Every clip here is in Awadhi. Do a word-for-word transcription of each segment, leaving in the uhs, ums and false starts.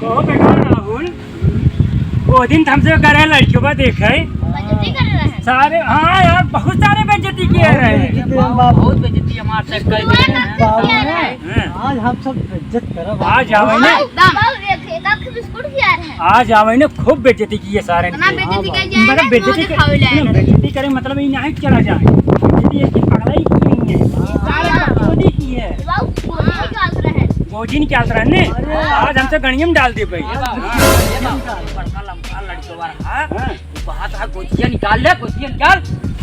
कहो बेटा राहुल, वो दिन तो हमसे करे लड़कियों का देखे। बेइज्जती कर रहे हैं। सारे, हाँ यार, बहुत सारे बेइज्जती किए रहे। बहुत बेइज्जती हमारे से कर दिए हैं। बाबू, हाँ। आज हम सब बेइज्जत करब। आज आवे ना। बाबू, एक, एक आध बिस्कुट खिया रहे हैं। आज आवे ना, खूब बेइज्जती की है सारे इतना ने। बेइज्जती कर जाए मतलब ना, बेइज्जती तो दिखावे के, लाए ना। बेइज्जती करे मतलब ये नहीं चला जाए। बेइज्जती एक दिन पगला ही की नहीं है। सारे बकचोदी की है। बाबू, गोजी निकाल रहे हैं। गोजी निकाल रहे हैं ने? अरे। आज हमसे गणियम डाल दे भाई। ये बाबू, ये बाबू, बड़का लंबा लड़के वाला, हाँ? हाँ। बात है, गोजिया निकाल ले, गोजिया निकाल।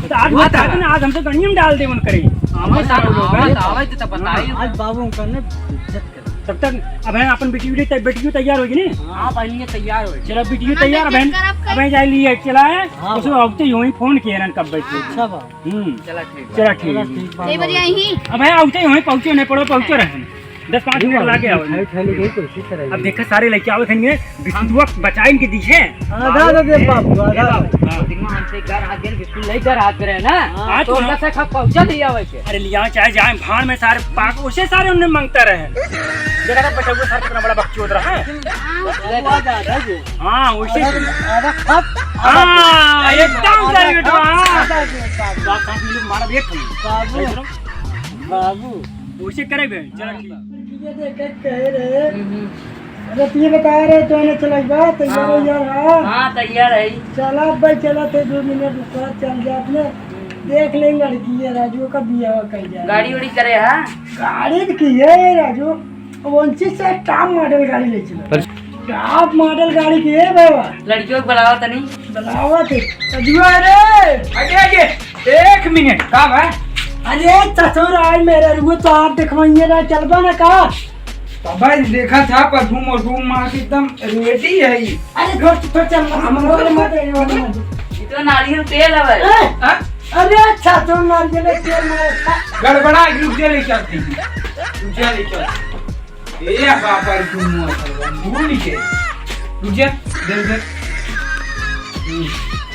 तो आज बात बता है। दे ना, आज हमसे गणियम डाल दे मन करे। हमें सारे लोग, हाँ, हाँ। तो आवे तो बताइए। आज बाबू करने इज्जत तब तक अब है अपन बेटी, बेटी, बेटी तैयार होगी नी? हाँ, बहनिया तैयार हो। चला बेटी तैयार, बहन। अब है जाए लिए चला है। हाँ, उसको अब तो यूं ही फोन किए रहन कब बैठे। अच्छा बा। हम्म। चला ठीक बा। चला ठीक। चला ठीक बा। कई बजे आई? अब है आउते ही पहुंचे नहीं पड़ो, पहुंचे रहे। दस पाँच मिनट लागे आओ। खाली, खाली कोई कोशिश करे। अब देखा सारे लड़के आवत हैं, बिस्कुटवा बचाइन के दीजिए। आधा दे दे बाबू, आधा। हाँ। दिनमा हमसे घर हाथ गए, बिस्कुट ले घर हाथ गए ना। हाँ, तो तो उनका से खा पहुंचा दिया वैसे। अरे लिया चाहे जाए भाड़ में सारे पाक, उसे सारे उनने मांगता रहे। देखा था बच्चा वो सारे कितना बड़ा बकचोद रहा है। हाँ, वो आ जाता है जी। हाँ, उसे अरे, अरे, खप, हाँ, एकदम आधा सही बेटा, खप, हाँ। आधा खप, बाबू। बात साथ में लोग मारा देख। बाबू, देख लो। बाबू। उसे करे बे, चलो ठीक। ये देख के कह रहे। हम्म, हम्म। अरे, तू ये बता रहे, तो ना चला बा, तैयार हो हाँ। यार, हाँ। हाँ, तैयार है। चला भाई, चला, तो दो मिनट रुका, चल जा अपने। देख ले लड़की है, राजू का बियाह कर जा। गाड़ी उड़ी करे, हाँ? गाड़ी तो की है, राजू? कौन सी से टॉप मॉडल गाड़ी ले चला? अच्छा। टॉप मॉडल गाड़ी की है बाबा। लड़कियों को बुलावा तनी। बुलावा थे। राजू रे। आगे, आगे। एक मिनट, का बा? अरे ससुर, आज मेरे रुआ तो आप देखवाइए ना, चलबा ना का? तब भाई देखा था परफ्यूम वरफ्यूम मार के एकदम रेडी है। अरे घर तो चल, हम लोग मत, ये वाला मत। ये तो नारियल तेल है भाई। ए, हाँ? अरे अच्छा तो नारियल तेल मारे था। गड़बड़ा, रुक जा, लेके आती हूँ। रुक जा, लेके आती हूँ। ए बाबा, परफ्यूम मार भूल के। रुक जा, दे दे। हम्म।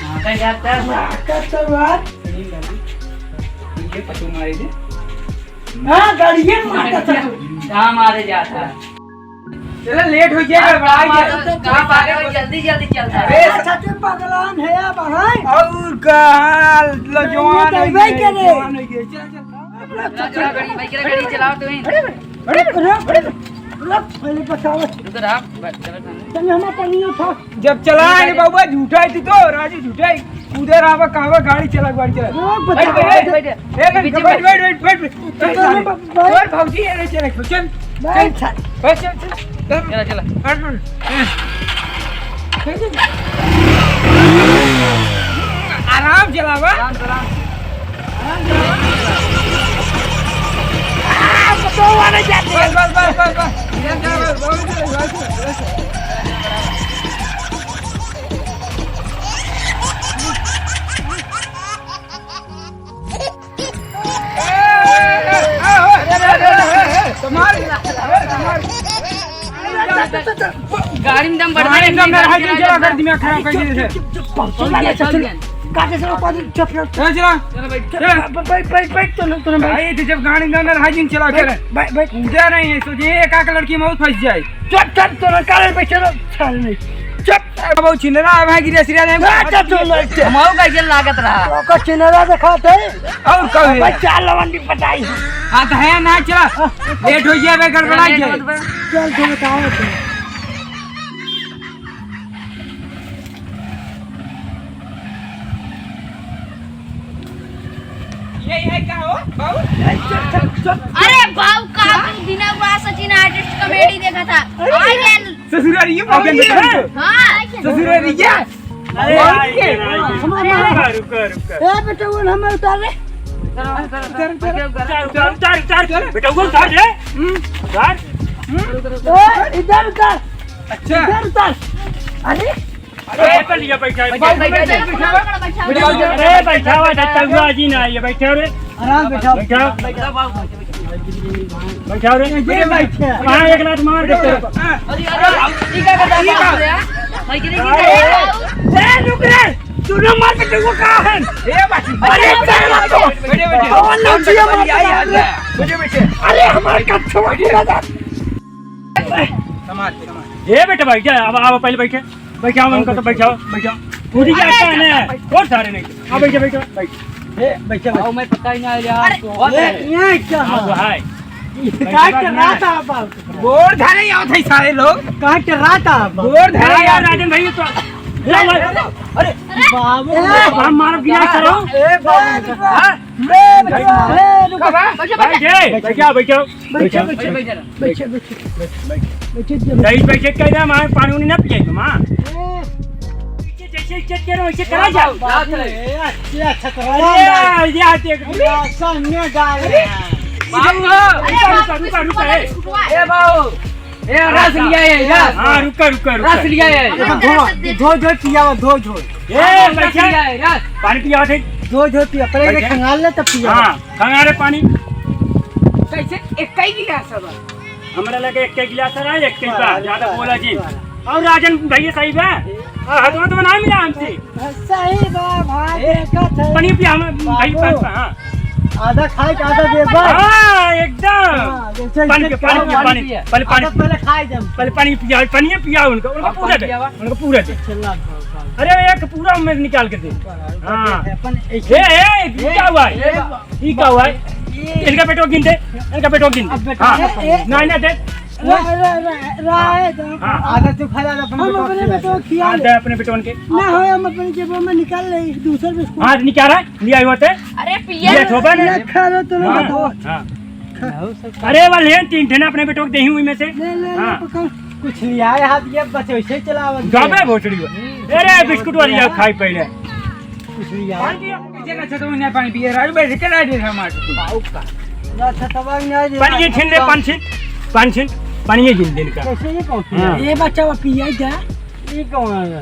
हाँ, कहीं जाता है? हाँ, कर तो बात। ये पतू मारे दे। हाँ, गाड़िए में मारता था तू। कहाँ मारे जाता है? चला, लेट हो गया, हाँ, गड़बड़ा गया। कहाँ मारे, कहाँ मारे, जल्दी, जल्दी चलता है। अरे, सच में पगलान है अब, हाँ? और का हाल, लो, जवान हो गए, जवान हो गए। चल, चल। चला, चला, गाड़ी, भाई, चला, गाड़ी चलाओ तो ही। अरे, अरे, अरे, अरे, अरे, पहले बताओ। रुको, रुको, बस, चलो, चलो। तनी हमारा पानी उठा। जब चला है बाबा, झूठा है तू तो, राजू झूठा है। उधर आवा, कहवा गाड़ी चला, गाड़ी चला। ओ, बैठ, बैठ, बैठ, बैठ। ए, बैठ, पीछे बैठ, बैठ। बैठ, बैठ, बैठ, बैठ। चल, चल, चल। बैठ। और भौजी, अरे, चल, चल, चल। बैठ। बैठ, चल, चल। चला, चला। बैठ, बैठ। आराम चलावा। आराम, आराम। बस, बस, बस, बस, बस। गाड़ी में दम बढ़ा गाड़ी में दम रहा है, चला, चला, दिमाग खराब कर दिए थे। चुप, चुप, चुप, चुप, चल, चल, चल। काटे से ऊपर चुप, चुप। चला, चला। चला, बैठ। चला। बैठ, बैठ, बैठ, बैठ, तो ना, तो ना, बैठ। भाई, तू जब गाड़ी में दम रहा है, जिन चला कर। बैठ, बैठ, बैठ। कूदा नहीं है, सोचे एक आध लड़की में और फंस जाए। चुप, चुप, तो ना, काले पे चलो, साले नहीं। चुप। अब वो छिंदरा है, भाई, गिरे सिरा नहीं। चुप, चुप, चुप, बैठ। हम आओ, कैसे लागत रहा? ओकर छिंदरा दिखाते। और कहो। भाई, चार लवंडी पटाई। हाँ, तो है ना, चला। लेट हो गया बे, गड़बड़ा गया। चल, तो बताओ तो। ये, ये का हो, बाबू? अरे बाबू, का तू बिना बुआ सचिन artist comedy देखा था? अरे, आ गया। ससुराल ये बाबू, बाबू ये है। हाँ। ससुराल ये क्या? अरे, बाबू आइए, के? आइए। सुनो, सुनो। रुका, रुका, रुका। ए, बेटा, वो हमें उतार रे। उतार, उतार, उतार, उतार, उतार। उतार, उतार, उतार, उतार। बेटा, वो उतार रे। हम्म। उतार। हम्म। ए, इधर उतार। अच्छा। इधर उतार। अरे। अरे, बैठा लिया, बैठा, बैठा, बैठा, बैठा। बैठा, बैठा। ए, बैठा हुआ, बैठा हुआ, जी ना, ये बैठा रे। आराम बैठा। बैठा। बैठा रे। ये बैठा। हाँ, एक लात मार देते हैं। अरे, अरे, ये क्या करता है? भाई, गिरी, गिरी। ए, रुक रे। तूने मार के देखो कहाँ है? ए, बैठ। अरे, चल, बैठ, तो। बैठ, बैठ। कौन नौचिया मार के बैठ, बैठ। बैठ, बैठ। अरे, हमारे कच्छा पूरा जा। संभाल, संभाल। ए बेटा, बैठ जा, अब, अब पहले बैठे, बैठाओ इनको तो, बैठाओ, बैठाओ। कूदी जाता है ना, और सारे नहीं। हाँ, बैठो, बैठो, बैठो। ए, बैठो, बैठो। आओ, मैं पता ही ना यार, अरे, तो ये, ये क्या हाँ, वो है? है। काट के रात आप आओ। गोड़ धरे आओ थे सारे लोग। काट के रात आप आओ। गोड़ धरे यार, आओ। राजन भाई तो अरे, अरे, बाबू। ए, हम मारो गिरा करो। ए, बाबू। हाँ? ए, रुको, ए, रुको। बैठ, ए, बैठो, बैठो। बैठो, बैठो, बैठो, बैठो, बैठो, बैठो, बैठो, बैठो, बैठो। रईस बैठे के कहना, हमारे पानी उनी ना पिए तुम, हाँ? ए। जैसे इज्जत करो, वैसे करा जाओ। बाबू, ए, अच्छा, अच्छा, तो अरे, यार, ये हाथ देख। सामने डाल रहे हैं। बाबू। रुका, रुका, रुका, रुका, ए। ए बाबू, ए, रस लिया है, रस। हाँ, रुका, रुका, रुका। रस लिया है। धो, धो, धो, पिया, धो, धो। ए, रस बैठा। लिया है, रस। पानी पिया थे। धो, धो, पिया। पहले बैठा। खंगाल ले, तब पिया। हाँ, खंगाल ले पानी। कैसे? एक ही गिलास है बस। हमरा लगे एक गिलास है, एक ही बा, अरे, ज्यादा अरे, बोला जी। अरे। और राजन भैया सही बा? हाँ, हाथ में तो ना मिला हमसे। सही बा, भाई, ए, देखत है। पानी पिया, हम भाई, बाबू, पानी, हाँ। आधा खाए के आधा दे बा। हाँ, एकदम। हाँ, जैसे पानी इसे पिया, पानी क्या पिया, पानी, पानी। पहले पानी। आधा पहले खाए दे। पहले पानी पिया, पानी पिया उनको, उनको हाँ, पूरा पानी दे, पियावा। उनको पूरा दे। चिल्ला दो, हाँ। अरे, एक पूरा में निकाल के दे। हाँ। अपन एक ए, ए, ये क्या हुआ है? ये, ये क्या हुआ है? ये इनका पेटवा गिन दे, इनका पेटवा गिन दे। अब बेटा, हाँ। ए, ए, नहीं, नहीं, दे। रा-, रा-, रा-, राय दो। हाँ। आदत तो फैला दो अपने हम बेटवा अपने खिला बेटवा दो। खिया हाँ, ले। दे अपने बेटवन के। ना हो, हम अपने जेबों में निकाल ले, दूसर बिस्कुट। हाँ, निकाल रहा है, ले आयो होते। अरे, पिया। ये थोबा ने। ये खा लो, तुम हाँ, बताओ। हाँ। अरे, वाले हैं, तीन ठे ना अपने बेटवा के देही हुई में से। ले, ले, ले, हाँ। पकड़। कुछ लिया है हाथ, ये बस वैसे ही चलावत जाबे है। भोसड़ी बा। अरे, बिस्कुट वाली आओ, खाई पहले। कुछ लिया है। पानी पिया। पीछे ना छतवा में पानी पिए, राजू भाई, रिकल आ रही है हमारे को। पाऊ का। ना, छतवा में नहीं पानी ये छीन ले, पानी छीन, पानी छीन, पानी ये गिन दिन का। कैसे ये पहुंचे? हाँ। ये बच्चा वो पिया जा। ये कौन है?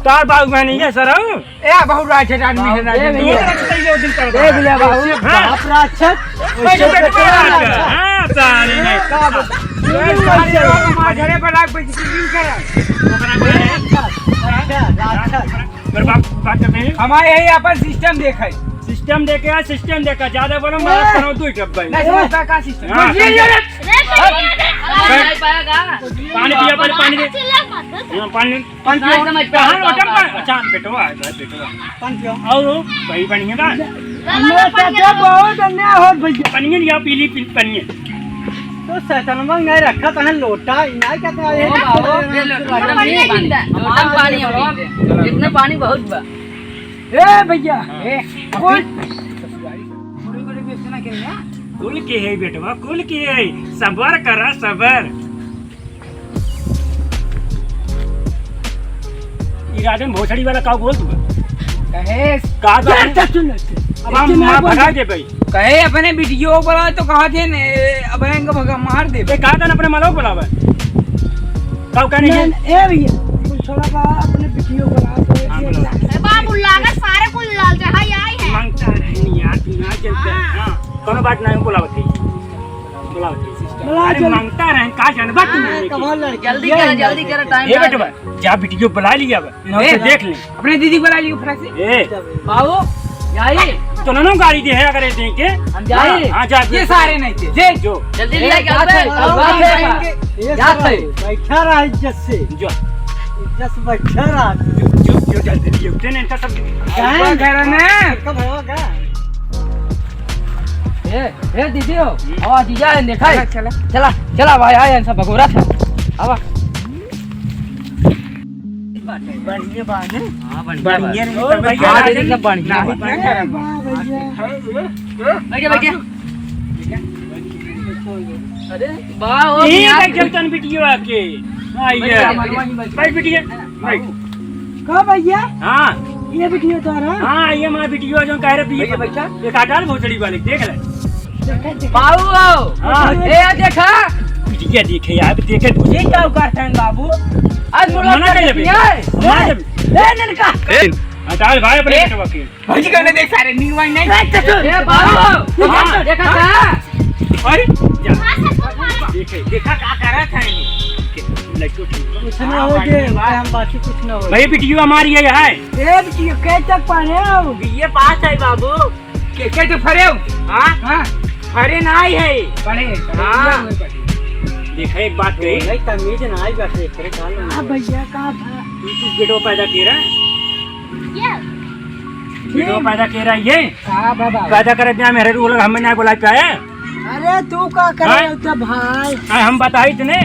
तार बाबू, मैं नहीं है, सर, हूँ। ए, बहुत राक्षस आदमी है, ए, राजू। भैया। दो तरफ से ये दिन कर ए, भैया, बाबू। हाँ। बाप राक्षस। ए, जो बेटा राक्षस। हाँ, सारी नहीं। का बात? ए, सारे लोग हमारे घरे पर आग पे जिंदगी करे। ओकरा बोले। राक्षस, राक्षस। मेरे बाप बात करते हैं। हमारे यही अपन सिस्टम देखे। सिस्टम देखे, सिस्टम देखा। ज्यादा बोलो, मैं ए। करो दो डब्बे। नहीं समझता का सिस्टम? हाँ, ये, ये, समझा। ये। रे, ये, ये, ये। पानी पिया, पहले पानी दे। चिल्ला मत। हाँ, पानी। पानी पियो। नहीं समझ पाया। कहाँ लोटा में पानी? अच्छा, बेटवा है, बेटवा। पानी पियो। और वो, वही पानी है ना? हमारे साथ बहुत अन्याय हो भैया। पानी है, या पीली पी-, पानी है। तो सैतनवा नहीं रखा, तो है लोटा, इनाय का तो ये ओ बाबा, ये लोटा में पानी है, लोटा में पानी है, जितना पानी बहुत बा। ए भैया, हाँ। ए, कौन? कुल के है बेटवा, कुल के है, सबर करा, सबर। ई राजन भोसड़ी वाला का बोल तू? कहे का तो चल, चल, सुन ले। अब हम माँ भगा दे भाई। कहे अपने वीडियो बना तो कहा थे ने, अब इनको भगा मार दे। ए, कहा था ना अपने मालव बुलावे। का कहने ना, के? ए भैया, कुछ थोड़ा सा अपने वीडियो बना दे। हाँ, बोलो। ए बाबू, लागत सारे कुल लाल चाहा आई है। मांगता नहीं यार, तू ना चलते। हाँ। हाँ, कोनो बात नहीं, बुलावत है। बुलाओ जी, सिस्टर। बुलाओ अरे, जल्दी। मांगता रहे, का जानबा तू हाँ, नहीं कमाल लड़की जल्दी है, करा, जल्दी करा, टाइम ए ना बेटवा, है। जा वीडियो बुला लिया बा, इन्हों ए, से देख ले। अपने दीदी बुला लियो फटाक से। ए। बाबू, जाई। तो ननो गाड़ी दे है अगर ये देंगे। हम जाई। हाँ, हाँ, जा, ये जा। सारे नहीं थे। जे जो। जल्दी ए, ले आ, जाते हैं। जाते हैं। ये जाते हैं। बैठा रहा इज्जत से। जो। इज्जत से बैठा रहा। जो, जो, जो जल्दी लिए उठे नहीं इनका सब। क्या है? घर है ना? कब होगा? ए, ए, दीदी हो, हम्म। आवा, जीजा है, देखा है? चला, चला। चला, चला, भाई, आए, इनसे भगोरा था। आवा। बढ़िया बात है। हाँ, बढ़िया बढ़िया बात। नहीं, ओ, तब भैया, हाँ, राजन दीदी, सब बढ़िया ना, बात। ना, ना, ना। बैठे, बैठे। अरे, वाह, ओ, यही यार। का जब तन वीडियो आके। हाँ, ये। बैठ, बैठ, बैठ। भाई, बिटिया, भाई। का भैया? हाँ। ये वीडियो तो आ रहा है। हाँ, ये हमारा वीडियो जो कह रहे भैया, भैया, बच्चा। एक आटा भोसड़ी वाले, देख ले। देखा, देखा। बाबू, हाँ। ए, यार, देखा। बिटिया देखे यार, देखे तू। ये क्या उकारता है बाबू? आज मना मुलाकात कर ले करनी भैया। है। मना कर। ए, ननका। ए। हटा ले भाई अपने ए। बेटवा के। भौजी कहने देख सारे न्यू वाइन नहीं। ए, चचुर। ए, बाबू। हाँ। देखा था? अरे, जा। देखे, देखा का करत है ये? लड़को ठीक है। कुछ ना हो जे, हम बाकी कुछ ना हो। भाई, वीडियो हमारी ये है। ए, वीडियो के तक पढ़े हो? बीए पास है बाबू। के, के तो फरे हो? हाँ? हाँ। फरे ना आई है। पढ़े, पढ़े, हाँ। पढ़े। देखा, एक बात कही। नहीं, तमीज ना आई बस, एकरे काल में। हाँ भैया, का था? तू, तू बेटवा पैदा के रहा? क्या? बेटवा पैदा के रहा ये? हाँ बाबा। पैदा करे दिया मेरे रूल, हमें ना बुला पाए। अरे तू का करे हाँ? होता भाई? हाँ, हम बताई तने।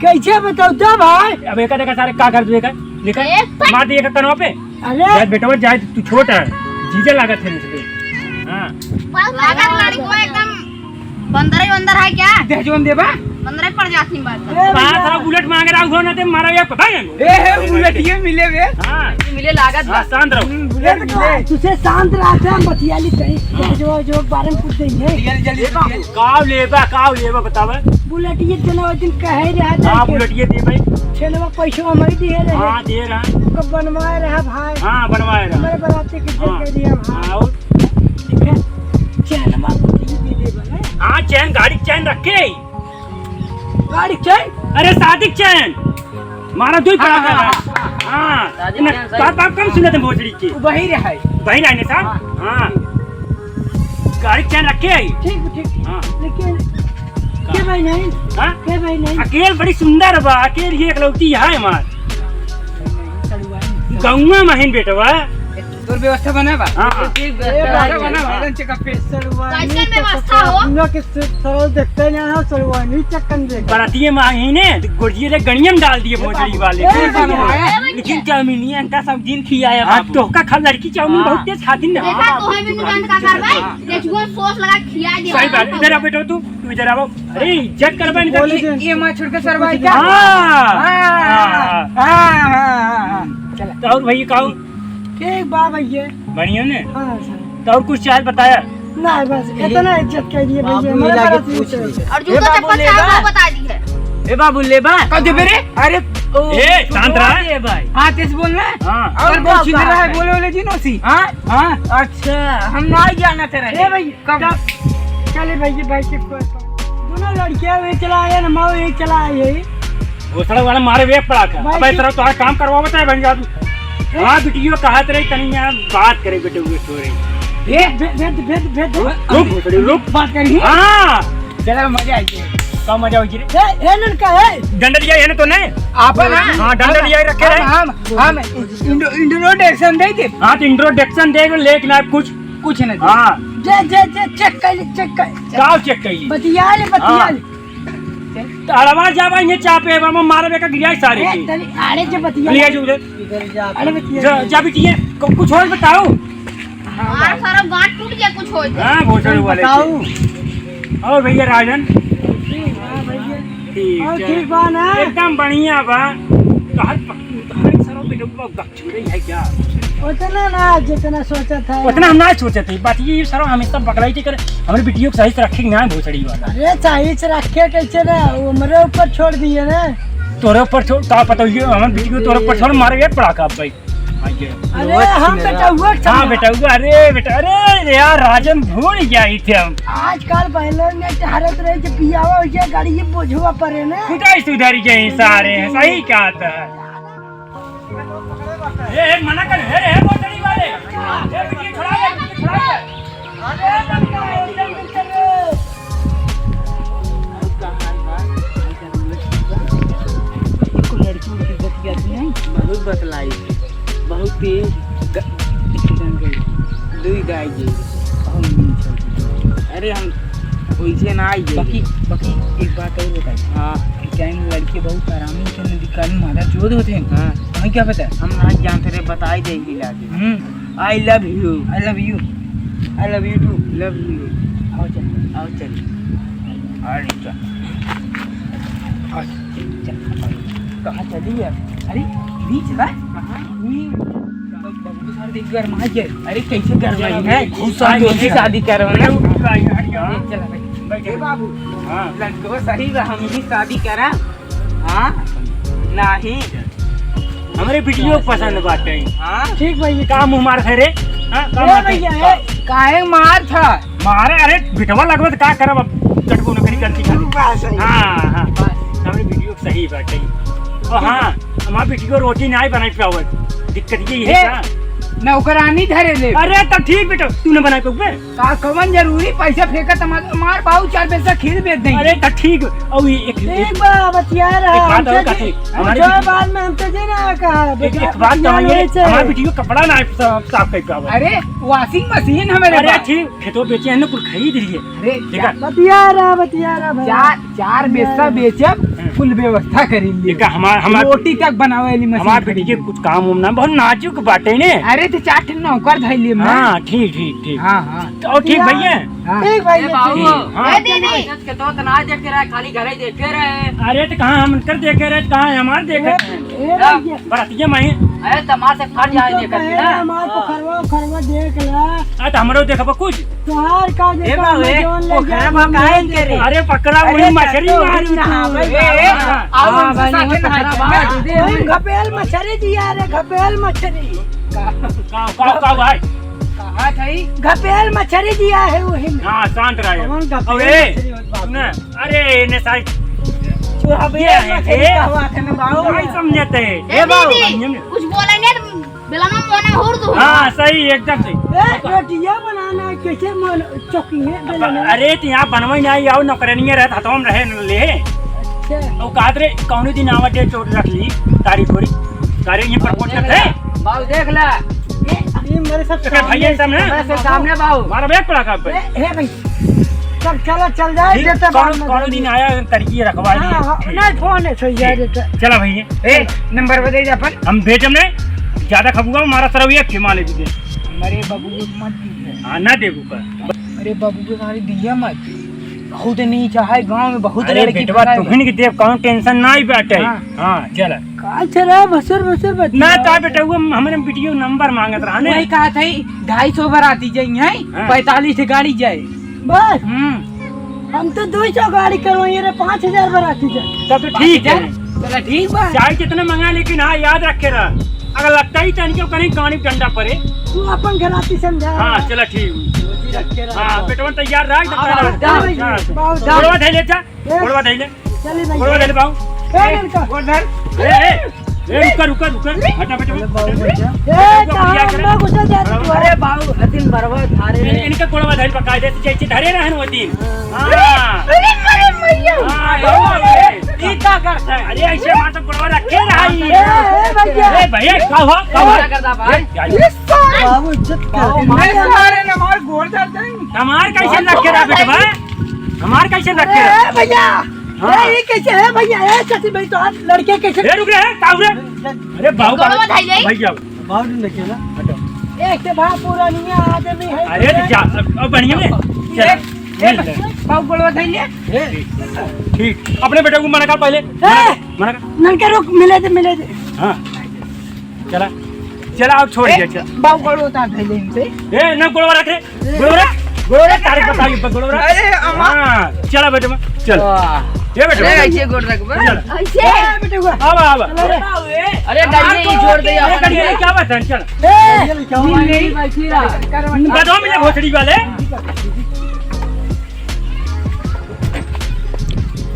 कैसे बताओ तो भाई? अब एक देखा सारे का कर दू, एक देखा ए, मार दिए का कनवा पे। अरे। जाए बेटवा, जाए, तू छोट है, जीजा लागत है मुझे। हाँ। लागत लड़को एकदम बंदर ही बंदर है क्या? दहेजवन देबा? बंदर ही पड़ जाती बात। ए, बात भैया। सारा बुलेट मांग रहा हूँ ना, ते मारा ये पता नहीं। ए, हे, बुलेट ये मिले बे। हाँ। मिले लागत हाँ, बा। शांत रहो। हम्म, बुलेट मिले। तुझे शांत रहा था, हम बतिया ली कहीं। हाँ। दहेजवा जो बारे में कुछ नहीं है। जल्दी, जल्दी, जल्दी। काव लेबा, काव लेबा बतावे। बुलेट ये जना वो दिन कहे रहा था हाँ, कि बुलेट ये दे भाई। छेनवा पैसा हमारी दिए रहे। हाँ, दे रहा। तो बनवाए रहा भाई। हाँ, बनवाए रहा। हमारे बराती के हाँ। दे दिया भाई। हाँ, और? ठीक है। चैन हमारे को दे दे बने। हाँ, चैन, गाड़ी के चैन रखे। गाड़ी के चैन? अरे, शादी के चैन। मारा दो ही हाँ, पड़ा हाँ, था। हाँ, हाँ। हाँ। शादी के ना, चैन सही। बाप, बाप कम सुनते भोसड़ी के। वो वही रहे। वही रहे ने साहब? हाँ। हाँ। गाड़ी के चैन रखे है। ठीक, ठीक, ठीक। हाँ। लेकिन का? के भाई नहीं? हाँ? के भाई नहीं? अकेल बड़ी सुंदर बा, अकेल ये एकलौती है हमार। सड़ुआइन। गौवा महिन बेटवा। तोर व्यवस्था बना बा? हाँ, हाँ। ठीक ए, व्यवस्था भाई, बना बा। हाँ। चेकअप पे। सड़ुआइन कैसन व्यवस्था हो? हम लोग के स-, सरल देखते नहीं हो, सड़ुआइन ही चक्कन देखा। बरातिये महिने गोजिये ले गणियम डाल दिए भोसड़ी वाले। ए, भैया। लेकिन चाउमीनिया इनका सब दिन खियाया हाँ, बाबू। तो का खा लड़की चाउमीन हाँ। बहुत तेज खाती ना। देखा, हाँ, तोहे भी दुकान का करवाई, हाँ। केचुआ सॉस लगा के खिया दिया। सही बात, इधर आ बेटो तू, तू इधर आओ। अरे, इज्जत करबा इनका। बोले कि जे ये माँ छोड़ के सरवाई क्या? हाँ। हाँ, हाँ, हाँ, हाँ, हाँ, हाँ। चला। तो और भैया, का हो? ठीक बा भैया। बढ़िया ने? हाँ, सर। तो और कुछ चाहे बताया? ना, बस इतना इज्जत कर दिए भैया, बाबू हमारे मिला के तरफ से पूछ इज्जत। लीजिए। और ए जूता बाबू चप्पल लेबा? चाहे वो बता दी है। ए बाबू लेबा? का देबे रे? अरे, ओ, ए, तू शांत रहा। ए भाई। हाँ, तेज बोल ना। हाँ। और और बहुत का छिन रहा है, है? बोले, बोले जी नोसी। हाँ? हाँ। अच्छा, हम ना जाना तेरा ए ये। भाई, कब? चल, चले भाई, ये भाई के पास। दोनों लड़कियां वे चला आया ना, माँ वे चला आई है। भोसड़ा वाला मारे वे पड़ा का। भाई अबे के तेरा तोहार काम करवा बताए बन जा तू। हैं? हाँ, बिटियो कहत रही तनी यहाँ बात करे बेटे हुए सो रही। ए, भेद, भेद, भेद, भेद। रुक, रुक, भोसड़ी, रुक। बात करी। हाँ। चला मजा आई है। का मजा होई रे? ए, ए लड़का है। डंडा लिया है ना तूने? आप ना? हाँ, डंडा लिया रखे रहे। हम, हम, हम इंट्रो-, इंट्रोडक्शन दे दे। हाँ, तो इंट्रोडक्शन दे दो, लेकिन आप कुछ कुछ नहीं। हाँ। जे, जे, जे, चेक कर ले, चेक कर। का चेक कर ले? बतिया ले, बतिया हाँ। ले। तो अड़वा जावा इन्हें चापे, बाबा मारबे का गिराई सारे ए, के। तनी आड़े जे बतिया ले। ले जो उधर। इधर जा। अरे बतिया जा, ले। जा बिटिया, को-, कुछ और बताओ। हाँ, सारा गांठ टूट गया कुछ हो जाए। हाँ, भोसड़ी वाले बताओ। के। और भैया राजन? हाँ, भैया। ठीक और है। ठीक बा ना? एकदम बढ़िया बा। तो हर, हर सरवा बेटवा छुड़े है क्या? उतना ना, जितना सोचत है। उतना हम ना सोचत है। बात ये सरवा हमेशा बकराई के करे, हमरे बिटियो के सही से रखे के ना भोसड़ी वाला। अरे, सही से रखे कैसे ना? वो हमरे ऊपर छोड़ दिए ना। तोरे ऊपर छोड़, का पता ये हमरे बिटियो तोरे ऊपर छोड़ मारे, ये पड़ा का भाई? हाँ, ये। अरे, हम बेटउआ के हाँ, समझा। बेटउआ, अरे, बेटा, अरे, यार, राजन भूल गया ही थे हम। आजकल बहलों में टहरत रहे, जब पियावा हो गया, गाड़ी ये बोझवा परे ना। खुदाई सुधर गए सारे, सही कहत है। ए, ए, मना कर, ए, ए, मोटरी वाले। ए, बिटिया छोड़ा दे, बिटिया छोड़ा दे। अरे, लड़का, एकदम बिल्कुल रे। एको लड़की उड़की बतियाती नहीं। बहुत बतलाई, बहुत तेज ग-, दुई गाय जी। बहुत नीच है। अरे, हम वैसे ना आई बाकी, बाकी एक बात और बताई। हाँ। कि टाइम लड़के बहुत आरामी से निकाल मारा जोर होते हैं। हाँ। हमें क्या पता? हम ना जानते रहे, बताई देंगे लागे। हम्म। I love you। I love you। I love you too। Love you। आओ चल। आओ चल। अरे चल। आओ चल, चल। कहाँ चली है? अरे, बीच ना? कहाँ? हम्म। बबलू सर देख गरमाई है। अरे, कैसे गरमाई है? खुश शादी, शादी करो ना। अरे, उठ भाई, हट जा। चल भाई। बैठ ए जा। बाबू, हाँ। लड़को सही बा, हम ही शादी करा। हाँ? नहीं। हमरे बिटियो पसंद बाटे। हाँ? ठीक भैया। का मुँह मार है रे? हाँ? का ए मार है? भैया, ए। काहे मार था? मारे, अरे, बिटवा लगवे त का करब, अब चटको नौकरी करती खाली। बात सही। हाँ, हाँ। हमरे बिटियो सही बाटे। और हाँ, हमार बिटियो रोटी नाई बनाई पावत। दिक्कत ये है ए, का? नौकरानी धरे ले। अरे, तब ठीक बेटा, तू न बना के ऊपर। का कवन जरूरी पैसा फेंका, तमार, हमार बाऊ चार पैसा खीर बेच देंगे। अरे, तब ठीक। और ये एक, एक, एक बार बतिया रहा, एक बात और हमसे कहते, जी, हमारे जो बीच में बाद में हमसे जी ना कहा, एक, बेटा, एक बात बतिया कहेंगे, नहीं चाहिए। हमारे बेटी को कपड़ा ना साफ, साफ कर पावे। अरे, washing machine हमारे अरे, पास। ठीक, खेतों बेचे हैं ना, कुल खरीद लिए। अरे, ठीक है। बतिया रहा, बतिया रहा भाई। चार चार बेस्सा बेचब, हाँ। कुल व्यवस्था करी ले। देखा, हमार, हमार, रोटी तक बनावे वाली मशीन हमार बेटी के कुछ काम उम ना, बहुत नाजुक बाटे ने। अरे, तो चार ठे नौकर धइले मैं। हाँ, ठीक, ठीक, ठीक। हाँ, हाँ। तो और ठीक भैया? हाँ। ठीक भैया, ए, बाबू। ठीक। हाँ। ए, दीदी। के तो ना देखे रहे, खाली घरे देखे रहे। अरे, तो कहाँ हम कर देखे रहे, कहाँ हमार देखे? ए, ए, भैया। बरतिया माही। अरे, तमार से फट जाए हम तो देखे कहे ना। हमार पोखरवा, ओखरवा देख ला। आ, तो हमरो देखबो कुछ। तोहार का ए देखा, बाबू, हमें ए, जौन लग पोखरा जाए, में हम काहे नहीं करे? अरे पकड़ा, अरे वही मछरी चाचा, मारी तू। नहावे ए, ए, बाबा। आओ, हाँ, हमसे भाई, साथे नहावे नहाए चला। चला। हम घपेल मछरी दिया रे, घपेल मछरी। का, का, का, का भाई? कहाँ था ई? घपेल मछरी दिया है वही में। हाँ, शांत रहे। कौन घपेल अब ए, मछरी होत बाबू? सुने, अरे, ने साई। तू घपेल ये है, मछरी ए? कहवा थे ना बाबू? नहीं समझते। ए ए बाबू, दीदी, समझे में? कुछ बोलेंगे तो बेलना मोना हुर दो। हाँ, सही, एकदम सही। ए, रोटियां बनाना कैसे मन चौकी है बेलना? अरे, तो यहाँ बनवाई नहीं आओ, नौकरानिया रहत, हथवा में रहे न ले। अच्छा। और कहत रे, कौनो दिन आवा date रख ली, तारीख होरी। तारीख ये पर पोट रखे। बाबू देख ला। ए, ये मेरे सब तो फिर भैया सामने। सामने। मेरे से सामने बाबू। मारा बैग पड़ा का पे? ए, हे भाई। चल, चलो, चल जाए, ठीक, देते कौनो, बाद में कौनो देंगे। दिन आया, तरकी रखवा हाँ, दिए। हाँ, ठीक। नहीं, फोन है, सही जा ठीक। देते। चला भैया। ए, नंबर बताइए अपन। हम भेजम नहीं, ज्यादा खबुआ, हमारा सरवैया के माले दीजिए। अरे बाबू, मत दीजिए। हाँ, ना देबू का। अरे बाबू, के सारी दिया मत। बहुत नहीं चाहे, गाँव में बहुत अरे लड़की बेटवा, फंसाए तुहिन बा। के देव, कौनो tension नहीं बाटे। हाँ। हाँ, चला। का चला, भसुर, भसुर बतिया। ना, का बेटा, वो हमरे video नंबर मांगत रहा ने। वही कहा था, ढाई सौ बराती जाई है, हाँ। पैंतालीस गाड़ी जाए। बस। हम्म। हम तो दो सौ गाड़ी करवाइए रे, पाँच हजार बराती जाए। तब तो ठीक है। चला ठीक बा। चाहे जितना मंगा, लेकिन हाँ, याद रखे रहा, अगर लगता ही तनिको कहीं गाड़ी डंडा पड़े। तू अपन घराती समझा। हाँ, चला ठीक। रोजी रखे रहा। हाँ, बेटवन तैयार रह, हाँ, एकदम तैयार रह। हाँ, हाँ। बहुत गोड़वा धइले जा, ए, गोड़वा धइले। चली भैया। गोड़वा धइले बाऊ। ए, लड़का। गोड़ धर। ए, ए, ए, रुका, रुका, रुका। हटा, बेटा, अरे बाबू, हटा। बेटा। ए, कहाँ में घुसा जाता तू? अरे बाबू, हतिन बरवा धारे इन-, रे। इनका गोड़वा धइल पका दे, जैसे धरे रहन वो दिन। हाँ। अरे, अरे, अरे, भैया। हाँ, बाबू, अरे, ई का करता है? अरे, ऐसे हमार तो गोड़वा रखे रहा ही। ए, ए, भैया। ए, भैया, का हो? का हो? क्या करता भाई? ए, क्या हो? बाबू, इज्जत कर। बाबू, मार। अरे, हमार गोड़ धर दे। हमार कैसे रखे रहा बेटवा? हमार कैसे रखे रहा? ए, भैया। हाँ। ए, ये कैसे है भैया? ए, सची भाई, तो आज लड़के कैसे? ए, रुक रे, का हो रे? अरे, बाबू, गोड़वा धइले। भैया। बाबू ने रखे ना। हटो। ए, के बा पुरानिया आदमी है। अरे, तो जा, अब, अब बढ़िया में। चल, ए, मिल ले। बाबू गोड़वा धइले। ए, ठीक। अपने बेटे को मना कर पहले। ए! मना कर। नलके रुक, मिले दे, मिले दे। हाँ। चला। चला, अब छोड़ ए, दिया, चला। बाबू गोड़वा उतार धइले इनसे। ए, ना गोड़वा रख रे। गोड़वा रख। गोड़वा रख, तारीख बताइए, गोड़वा रख। अरे, अम्मा। हाँ, चला बेटे, चल। वाह। ये बेटे, अरे, ऐसे गोड़ रख बे। चल। ऐसे? ए, बेटे हुआ। आवा, आवा। अरे, अरे, गाड़ी में ही छोड़ दे, अरे, अपन गाड़ी में क्या बात है, चल। ए, ये क्या हुआ? नहीं, बैठी रहा। बदो मिले भोसड़ी वाले।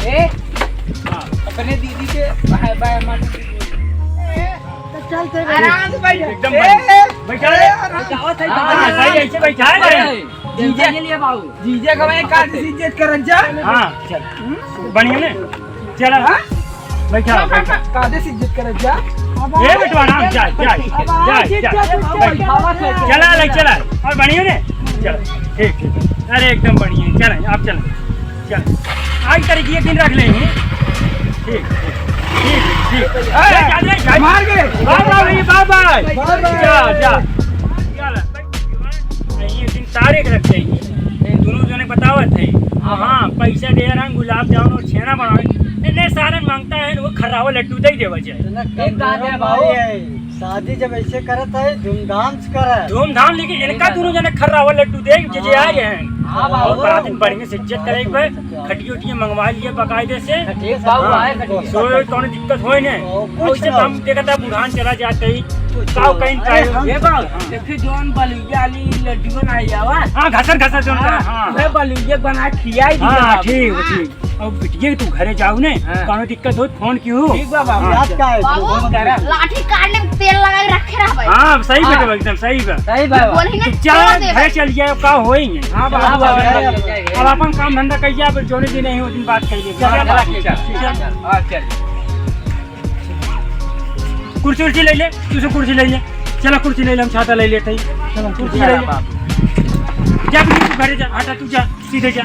ए, हाँ। अपने दीदी के बाय, बाय, मार। तो चल, चल, आराम से बैठ। एकदम ए, बैठ। बैठा ए, रहे। आराम से। हाँ, सही, ऐसे बैठा है। जीजा के लिए बाबू। जीजा का भाई कायदे से इज्जत करत जा। हाँ, चल। बढ़िया ने? चल, हाँ? बैठा, बैठा। कायदे से इज्जत करत जा। ये बेटवा, आराम, जा, जा, अब जा, आज जा। इज्जत करत जा। चला, ले, चला। और बढ़िया ने? चल, ठीक, ठीक। अरे, एकदम बढ़िया। चल, आप चल। चल। आज तारीख ये दिन रख लेंगे। ठीक, ठीक, ठीक, ठीक। ए, ए, जा, जा, जा। मार के। Bye, bye, bye, bye. Bye, bye. जा, जा। चल। नहीं, एक दिन तारीख रख देंगे। इन दोनों जने बतावत है। हाँ, हाँ, पैसा दे रहा, गुलाब जामुन और छेना बनावे। इतने सारे मांगता है, वो खर्रावा लड्डू दे देवा जाए। एक बात है बाबू। शादी जब ऐसे करत है, धूमधाम से करत। धूमधाम, लेकिन इनका दोनों जने खर्रावा लड्डू दे, जे, जे आ गए हैं। हाँ, बाबू। और बरात में बढ़िया से इज्जत करे एक बार, खटिया उटिया मंगवा लिए बकायदे से। ठीक, बाबू, हाँ। आए खटिया। सो, कौनो दिक्कत होए ने। ओ, कुछ और इसे ना। काम देखता, बुढ़ान चला जाते ही। काव कहीं अरे, पाए। हम ये बात, हाँ। देखिए, जौन बलुइया वाली लड्डू बनाई आवा। हाँ, घसर, घसर जौन हाँ, करा, हाँ। वह बलुइया बना खियाई दिया हाँ, आप। ठीक बा, ठीक। अब बिटिया, तू घरे जाओ ने, हाँ। कौनो दिक्कत हो, फोन किहू। ठीक बा बाबू। हाँ, बात का है? बाबू, फोन करा। लाठी काट ले, तेल लगा के रखे रह भाई। हाँ, सही हाँ। बेटा, एकदम सही बा। सही बा। बोली ना, तू जा, छोड़ दे घरे भाई। चल जाए, का होई है। हाँ, बाबू, हाँ, बाबू, बाबू। अब अपन काम धंधा कइया, अब जोने दिन नहीं, उस दिन बात कइले। चल, हाँ, चल, बाबू, चल। चल। हाँ, चल। कुर्सी उर्सी ले ले, तू से कुर्सी ले ले। चला, कुर्सी ले ले, हम छाता ले लेते हैं। चला, कुर्सी ले ले। बाबू। जा, तू घरे जा, हटा, तू जा, सीधे जा।